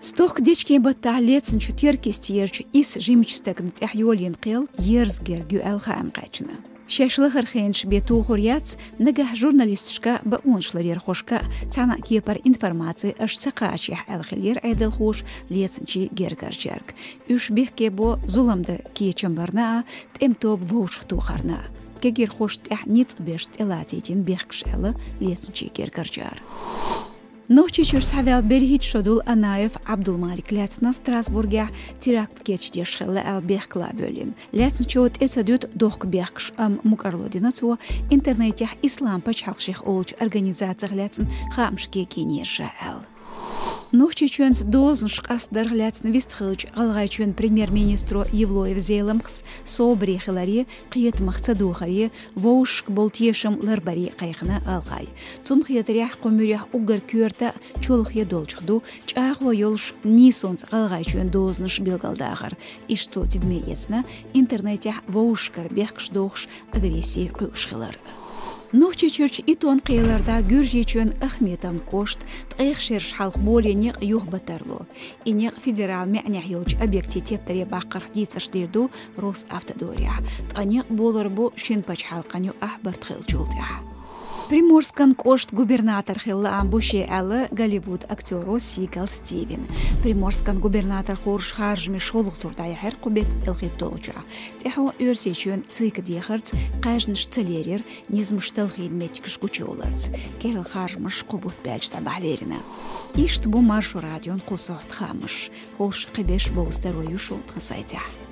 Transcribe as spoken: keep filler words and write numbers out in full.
Стохка дечкен баттахь лецначу Теркйистерчу исс жимачу стагана тӀехь йолийна кхел ерза герга ю аьлла хаам кхаьчна. Шаьш лахара хенаш бен тухур яц, нагахь журналисташка а, бакъонаш ларъярхошка а цхьана а кепара информаци аша ца кхачийта аьлла хиллера Ӏедалхоша лецначийн гергарчаьрга. Уьш бехке бо зулам дан кечам барна а, тӀеман тоба вовшахтохарна а. Кегийрхошна тӀехь ницкъ беш тӀелатийтина бехкаш аьлла лецначийн гергарчара. Нохчийчуьра схьаваьлла берхӀитта шо долу Анаев Ӏабдулмалик лаьцна Страсбургехь теракт кечдеш хилла аьлла бехкала бевлла. Лаьцначо тӀе ца дуьту дохка бехкаш, амма мукӀарло дина цо интернетехь ислам пачхьалкх шех олучу организацех лаьцна хаамаш кегийнера ша аьлла. Нохчийчоьнца дозанаш къастдарх лаьцна вистхиллачу ГӀалгӀайчоьнан премьер-министро Евлоев Зеламхас собаре хиларе, кхетамах ца дохаре, вовшашка болу тешам ларбаре кхайкхина ГӀалгӀай. Цунна хетарехь, кху муьрехь уггар коьрта а, чолхе а долчух ду, чӀагӀо йолуш нийсонца ГӀалгӀайчоьнан дозанаш билгалдахар. Иштта цо тидаме эцна интернетехь вовшашкара бехкаш дохуш агрессия кхуьуш хилар. Нохчийчуьрчу Итон кхелара дӀа Гуьржийчоьнан Ахметовн кӀошта ткъех шераш хьалха болийна некъ юхабан тарло. И некъ федералан маьӀнехь йолчу объектийн тептаре баккхарх дийцарш дийр ду Росавтодорехь. Ткъа некъ болор бу шина пачхьалкхан юкъахь барт хиллачул тӀаьхьа. Приморскан кӀоштан губернатор хилла лаам бу шен аьлла Голливуд актёро Сигал Стивена. Приморскан губернатор хууш харжамаш шолгӀа тур дӀаяьхьира кху беттан ялхитталгӀачохь. ТӀаьхьо Оьрсийчоьнан ЦИК-а дехарца кхаьжнаш ца лерира, низамаш талхийна меттигаш гучуйовларца. Керла харжамаш кху бутт баьлча дӀабахьа лерина. Иштта бу Маршо радион кху сохьта хаамаш. ХӀорш кхин беш бовза таро ю шун тхан сайтехь.